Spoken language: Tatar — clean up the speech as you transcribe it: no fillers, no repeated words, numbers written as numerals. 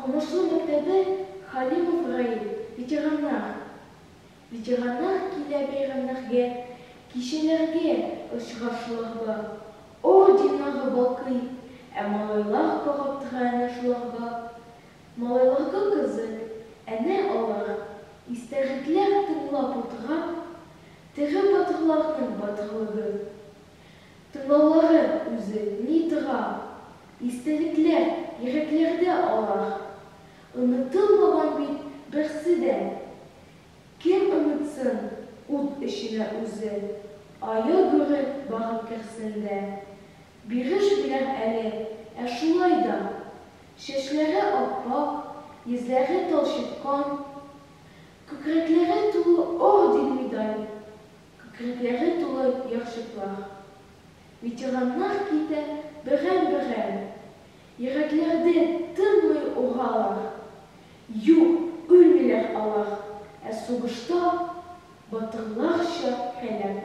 Камышлы мәктәбе, Халимов Раил, ветераннар. Ветераннар килә бәйрәмнәргә, кичәләргә, очрашуларга. Орденнары балкый, ә малайлар карап тора әнә шуларга. Малайларга кызык, әнә алар, истәлекләр тыңлап утыра, тере батырларның батырлыгын. Тыңлаулары үзе ни тора! Истәлекләр йөрәкләрдә алар. Онытылмаган бит берсе дә. Кем онытсын, ут эченә үзе аю бүре барып керсен дә. Бирешмиләр әле, ә шулай да. Чәчләре ап-ак, йөзләре талчыккан. Күкрәкләре тулы орден-медаль, күкрәкләре тулы ярчыклар. Ветераннар китә берәм-берәм. Йөрәкләрдә тынмый уралар. Юк, үлмиләр алар, ә сугышта батырларча һәлак.